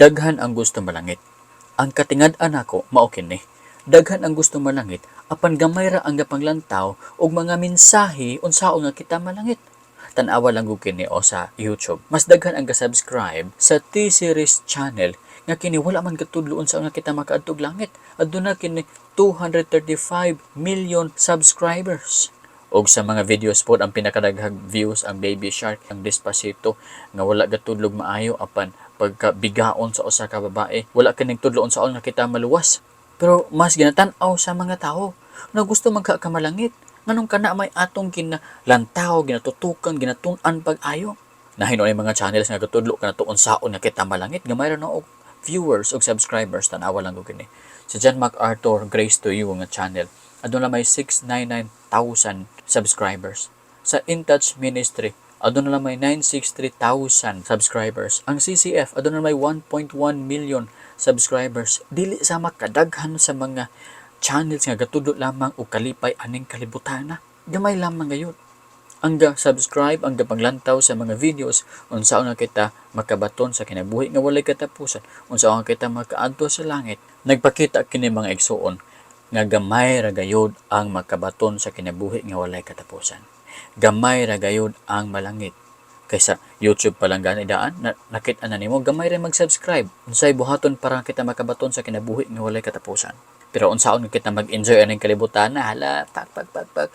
Daghan ang gusto malangit. Ang katingad-an nako mao kini. Daghan ang gusto malangit apan gamay ra ang gapanglantaw og mga mensahe unsaon nga kita malangit. Tan-awa lang gud kini o sa YouTube. Mas daghan ang ga-subscribe sa T-Series channel nga kini wala man gatudlo unsaon nga kita makaadtog langit. Aduna kini 235 million subscribers. Og sa mga videos pod, ang pinakadaghang views ang Baby Shark, ang Despacito nga wala gatudlog maayo apan pagka bigaon sa usa ka babae, wala kining tudlo unsaon nga kita maluwas. Pero mas ginatan-aw sa mga tao na gusto man ka kamalangit. Nganong kana may atong ginalantaw, ginatutukan, ginatun-an pag-ayo? Nahinuon mga channels nga gatudlo kanato unsaon nga kita malangit, gamay ra na og viewers og subscribers. Tan-awa lang gud kini. Sa John MacArthur Grace to You nga channel, aduna may 699,000 subscribers. Sa In Touch Ministry, aduna lang may 963,000 subscribers. Ang CCF, aduna may 1.1 million subscribers. Dili sa makadaghan sa mga channels nga gatudlo lamang og kalipay aning kalibutan na. Gamay lamang gayud ang ga-subscribe, ang gapanglantaw sa mga videos unsaon nga kita makabaton sa kinabuhi nga walay katapusan, unsaon nga kita makaadto sa langit. Nagpakita kini, mga igsuon, nga gamay ra gayud ang makabaton sa kinabuhi nga walay katapusan. Gamay ra gayud ang malangit. Kaysa YouTube pa lang gani daan, na, nakita na nimo gamay ra mag-subscribe. Unsay buhaton para kita makabaton sa kinabuhi nga walay katapusan? Pero unsaon nga kita mag-enjoy aning kalibutan na hala, pak pak pak pak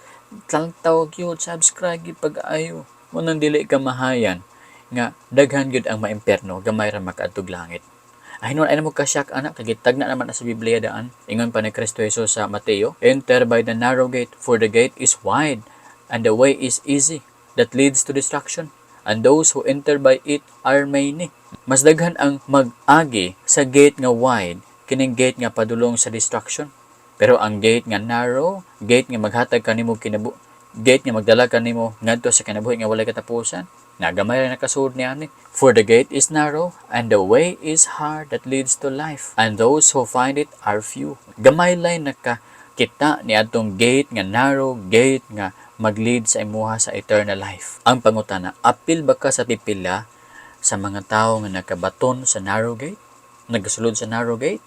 lantaw gyud, subscribe gyud pag-ayo. Mao nang dili ka mahayan nga daghan gyud ang maimpierno, gamay ra makaadtog langit. Ay hinuon ay mo kasyak ana kay gitagna naman na sa Biblia daan. Ingon pa ni Kristo Jesus sa Mateo, "Enter by the narrow gate, for the gate is wide and the way is easy that leads to destruction, and those who enter by it are many." Mas daghan ang mag-agi sa gate nga wide, kining gate nga padulong sa destruction. Pero ang gate nga narrow, gate nga maghatag kanimo kinabu gate nga magdala kanimo ngadto sa kinabuhi nga walay katapusan, na gamay ra nakasulod niani. "For the gate is narrow and the way is hard that leads to life, and those who find it are few." Gamay lay naka kita ni atong gate nga narrow, gate nga mag-lead sa imuha sa eternal life. Ang pangutana, apil ba ka sa pipila sa mga tawo nga nakabaton sa narrow gate? Nagasulod sa narrow gate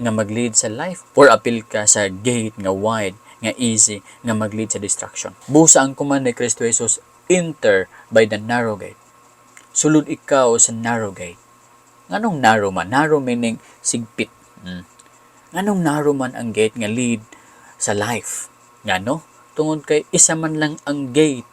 nga mag-lead sa life, or apil ka sa gate nga wide, nga easy, nga mag-lead sa destruction? Busa ang command ni Kristo Jesus, "Enter by the narrow gate." Sulod ikaw sa narrow gate. Nganong narrow man? Narrow meaning sigpit. Nganong narrow man ang gate nga lead sa life? Ngano? Tungod kay isa man lang ang gate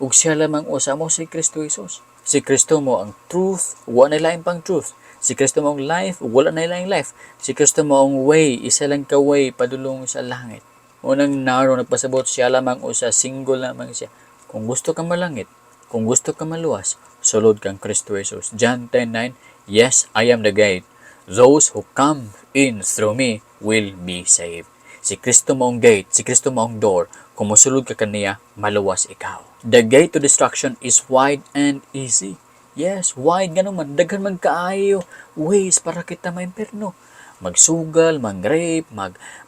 ug siya lamang usa mao si Kristo Jesus. Si Kristo mao ang truth, wala na lain pang truth. Si Kristo mao ang life, wala na laing life. Si Kristo mao ang way, isa lang ka way padulong sa langit. Unang narrow, nagpasabot siya lamang usa, single lamang siya. Kung gusto ka malangit, kung gusto ka maluwas, sulod kang Kristo Jesus. John 10:9, "Yes, I am the gate. Those who come in through me will be saved." Si Kristo mao ang gate, si Kristo mao ang door. Kung mosulod ka kaniya, maluwas ikaw. The gate to destruction is wide and easy. Yes, wide nga naman. Daghan man kaayo ways para kita maimpierno. Magsugal, mang-rape,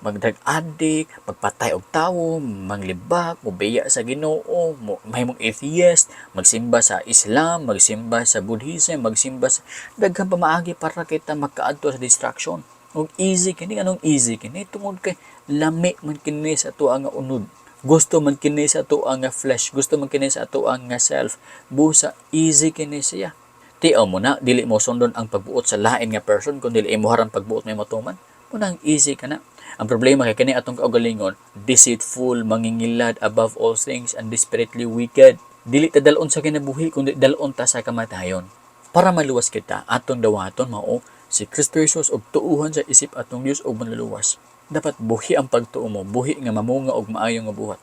mag-drug addict, magpatay og tawo, manglibak, mobiya sa Ginoo, mo mahimong atheist, magsimba sa Islam, magsimba sa Buddhism, magsimba sa daghan pamaagi para kita makaadto sa destruction. Ug easy kini. Anong easy kini? Tungod kay lami man kini sa ato nga unod. Gusto man kini sa ato nga flesh, gusto man kini sa ato nga self. Busa easy kini siya. Tiaw mo na, dili mo sundon ang pagbuot sa lain nga person kung dili imo ang pagbuot may matuman. Munang easy ka na. Ang problema kay kini atong kaugalingon, deceitful, mangingilad above all things and desperately wicked. Dili ta dal-on sa kinabuhi kundi dal-on ta sa kamatayon. Para maluwas kita, atong dawaton mao si Kristo Jesus ug tuuhan sa isip atong Dios ug manluluwas. Dapat buhi ang pagtuo mo, buhi nga mamunga og maayo nga buhat.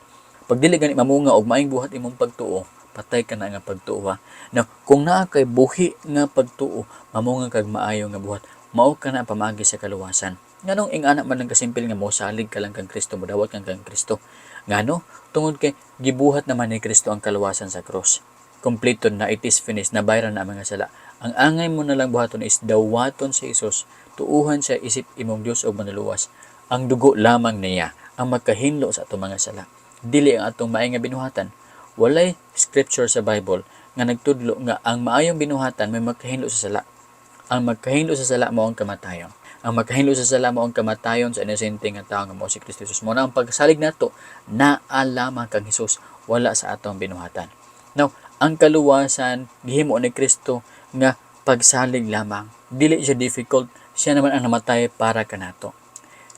Pag dili gani mamunga og maayong buhat imong pagtuo, patay ka na nga pagtuo ha. Now, kung naa kay buhi nga pagtuo, mamunga kag maayo nga buhat, mao ka na ang pamaagi sa kaluwasan. Nganong ingana man lang kasimpil nga mosalig ka lang kang Kristo, modawat kang kang Kristo? Ngano? Tungod kay gibuhat naman ni Kristo ang kaluwasan sa krus. Kompleto na, it is finished, nabayran na ang mga sala. Ang angay mo na lang buhaton is dawaton si Jesus, tuuhan siya isip imong Dios ug manluluwas. Ang dugo lamang niya ang magkahinlo sa atong mga sala. Dili ang atong maay nga binuhatan. Walay scripture sa Bible nga nagtudlo nga ang maayong binuhatan may magkahinlo sa sala. Ang magkahinlo sa sala mao ang kamatayon. Ang magkahinlo sa sala mao ang kamatayon sa inosente nga tao nga mao si Kristo Jesus. Mao na ang pagsalig nato naa lamang kang Hesus, wala sa atong binuhatan. Now, ang kaluwasan gihimo ni Kristo nga pagsalig lamang. Dili siya difficult, siya naman ang namatay para kanato.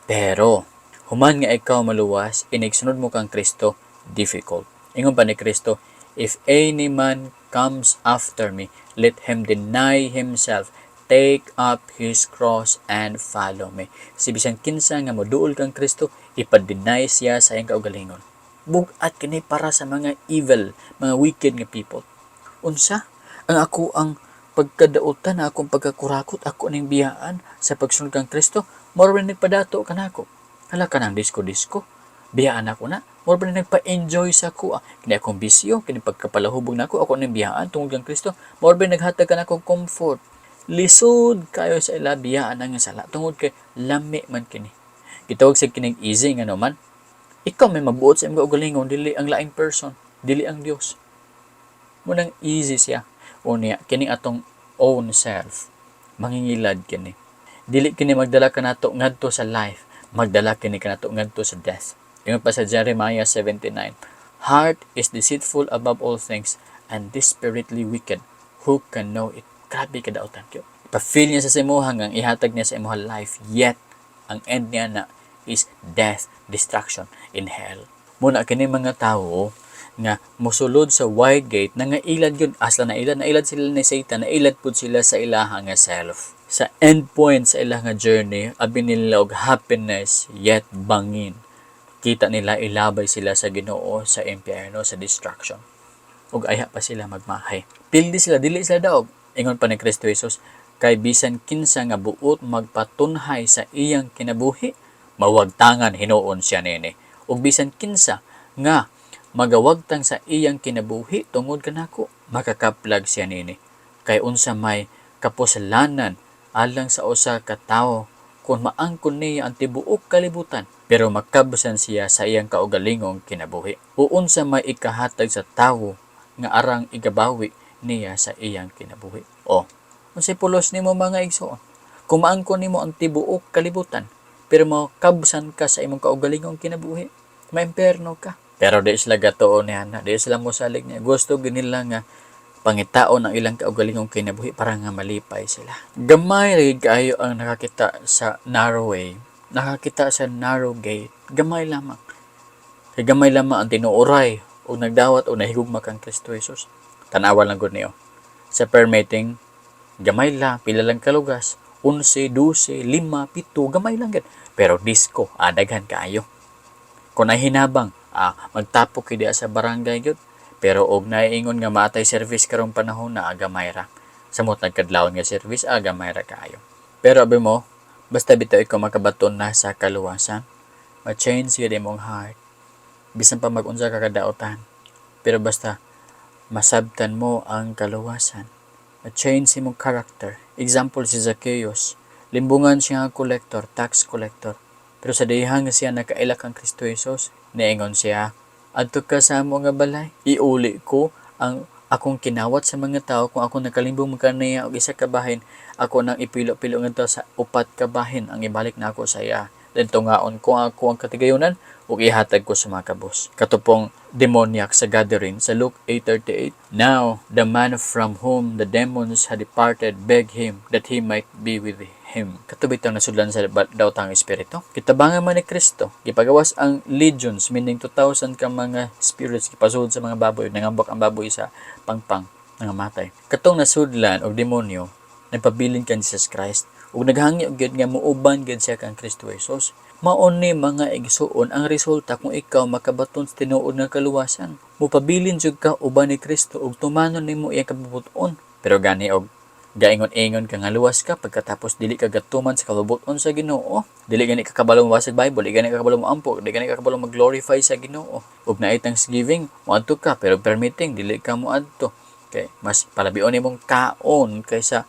Pero human nga ikaw maluwas, inigsunod mo kang Kristo, difficult. Ingon pa ni Kristo, "If any man comes after me, let him deny himself, take up his cross and follow me." Si bisan kinsa nga moduol kang Kristo, ipa-deny siya sa iyang kaugalingon. Bug-at kini para sa mga evil, mga wicked nga people. Unsa? Ang ako ang pagkadautan, akong pagkakurakot, ako ning biyaan sa pagsunod kang Kristo, mao rin nagpadato kanako. Hala ka ng disco-disco. Biyaan ako na. Mao ba nagpa-enjoy sa ako? Ah, kini akong bisyo, kini pagkapalahubog nako, ako ning biyaan tungod kang Kristo. Mao ba naghatag kanako comfort. Lisod kayo sa ila biyaan ang sala tungod kay lami man kini. Gitawag sa kining easy nga naman. Ikaw may magbuot sa imong kaugalingon, dili ang laing person, dili ang Dios. Munang easy siya. Unya, kini atong own self. Mangingilad kini. Dili kini magdala kanato ngadto sa life, magdala kini kanato ngadto sa death. Ingon pa sa Jeremiah 79, "Heart is deceitful above all things and desperately wicked. Who can know it?" Grabe kadautan kyo. Pa-feel niya sa imuha nga ang ihatag niya sa imuha life, yet ang end niya na is death, destruction in hell. Muna kini mga tawo nga mosulod sa wide gate na nga ilad yun asla na ilad, nailad sila ni Satan, nailad pud sila sa ilaha nga self. Sa end point sa ilang nga journey, abi nila og happiness, yet bangin kita nila ilabay sila sa Ginoo sa impyerno, sa destruction, ug ayha pa sila magmahay. Pildi sila, dili sila daog. Ingon pa ni Kristo Jesus, "Kay bisan kinsa nga buot magpatunhay sa iyang kinabuhi, mawagtangan hinuon siya nini. Ug bisan kinsa nga magawagtang sa iyang kinabuhi tungod kanako, makakaplag siya nini. Kay unsa may kapuslanan alang sa usa ka tawo kung maangkon niya ang tibuok kalibutan pero makabsan siya sa iyang kaugalingong kinabuhi? O unsa may ikahatag sa tawo nga arang igabawi niya sa iyang kinabuhi?" O, unsay pulos nimo, mga igsoon? Kung maangkon nimo ang tibuok kalibutan pero makabsan ka sa imong kaugalingong kinabuhi, maimperno ka. Pero di sila gatuon niya na, di sila mosalig niya. Gusto nila nga pangitaon ang ilang kaugalingong kinabuhi para nga malipay sila. Gamay ra kaayo ang nakakita sa narrow way, nakakita sa narrow gate. Gamay lamang. Kay gamay lamang ang tinuoray o nagdawat o nahigugma kang Kristo Jesus. Tanawa lang gud niyo. Sa prayer meeting, gamay lang, pila lang kalugas, 11, 12, 5, 7, gamay lang gid. Pero disco, daghan kaayo. Kung nahinabang, magtapok kay diha sa barangay gyud. Pero og naiingon nga maatay service karong panahon na, gamay ra. Samot nagkadlawon nga service, gamay ra kaayo. Pero abi mo, basta bitaw ikaw makabaton na sa kaluwasan, ma-change gyud imong heart. Bisan pa mag-unsa ka kadautan. Pero basta masabtan mo ang kaluwasan, ma-change imong character. Example si Zacchaeus, limbungan siya nga collector, tax collector. Pero sa dihang nga siya nakaila kang Kristo Jesus, niingon siya, "Adto ka sa amo nga balay, iuli ko ang akong kinawat sa mga tao. Kung ako nakalimbong man kaniya og isa ka bahin, ako nang ipilo-pilo ngadto sa upat ka bahin ang ibalik nako sa iya. Then tungaon ko ang ako ang katigayunan ug ihatag ko sa mga kabos." Katong demoniac sa Gadarene sa Luke 8:38. "Now the man from whom the demons had departed begged him that he might be with him." Kato bitang nasudlan sa daotang espiritu. Gitabangan man ni Kristo. Gipagawas ang legions, meaning 2,000 ka mga spirits, gipasud sa mga baboy, nangambak ang baboy sa pangpang, nangamatay. Katong nasudlan og demonyo, nagpabilin kan Jesus Christ ug naghangyo gyud nga muuban gyud siya kang Kristo Jesus. Mao ni, mga igsuon, ang resulta kung ikaw makabaton sa tinuod nga kaluwasan. Mupabilin jud ka uban ni Kristo ug tumanon nimo iyang kabubut-on. Pero gani og gaingon-ingon ka nga luwas ka, pagkatapos dili ka gatuman sa kabubut-on sa Ginoo, dili gani ka kabalo mobasa sa Bible, dili gani ka kabalo moampo, dili gani ka kabalo mag-glorify sa Ginoo. Ug naay Thanksgiving, moadto ka, pero prayer meeting dili ka moadto. Kay mas palabion nimong kaon kaysa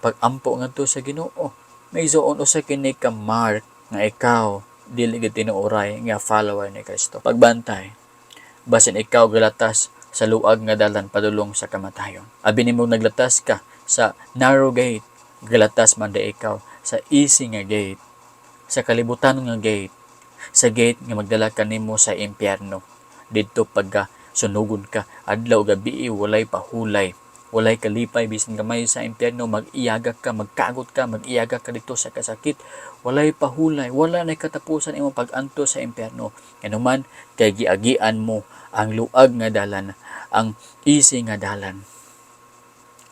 pag-ampo ngadto sa Ginoo. May igsuon, usa kini ka mark nga ikaw dili gid tinuoray nga follower ni Kristo. Pagbantay, basin ikaw galatas sa luag nga dalan padulong sa kamatayon. Abi nimo naglatas ka sa narrow gate, Galatas man da ikaw sa easy nga gate, sa kalibutan nga gate, sa gate nga magdala kanimo sa impyerno. Didto pagka sunugon ka adlaw gabi, walay pahulay, walay kalipay bisan gamay sa impyerno. Mag-iyagak ka, magkagot ka, mag-iyagak ka dito sa kasakit, walay pahulay, wala na katapusan imong pag-antos sa impyerno. Nganuman kay giagian mo ang luag nga dalan, ang easy nga dalan.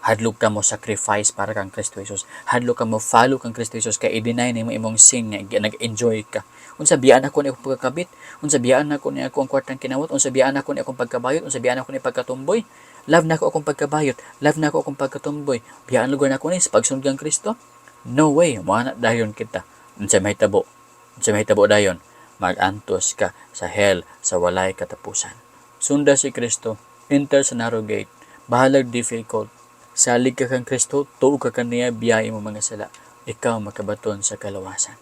Hadlok ka mo sacrifice para kang Kristo Jesus. Hadlok ka mo follow kang Kristo Jesus kay i-deny nimo imong sin nga nag-enjoy ka. Unsa, biyaan ako ni akong pagkakabit? Unsa, biyaan ako ni ako ang kwartang kinawat? Unsa, biyaan ako ni akong pagkabayot? Unsa, biyaan ako ni pagkatumboy? Love na ako akong pagkabayot. Love na ako akong pagkatumboy. Biyaan lugar na ako ni sa pagsunod kang Kristo? No way, moana dayon kita. Unsa mahitabo? Unsa mahitabo dayon? Mag-antos ka sa hell sa walay katapusan. Sunda si Kristo, enter sa narrow gate. Bahalag difficult. Salig ka kang Kristo, tuo ka kaniya, biyahe mo mga sala. Ikaw makabaton sa kalawasan.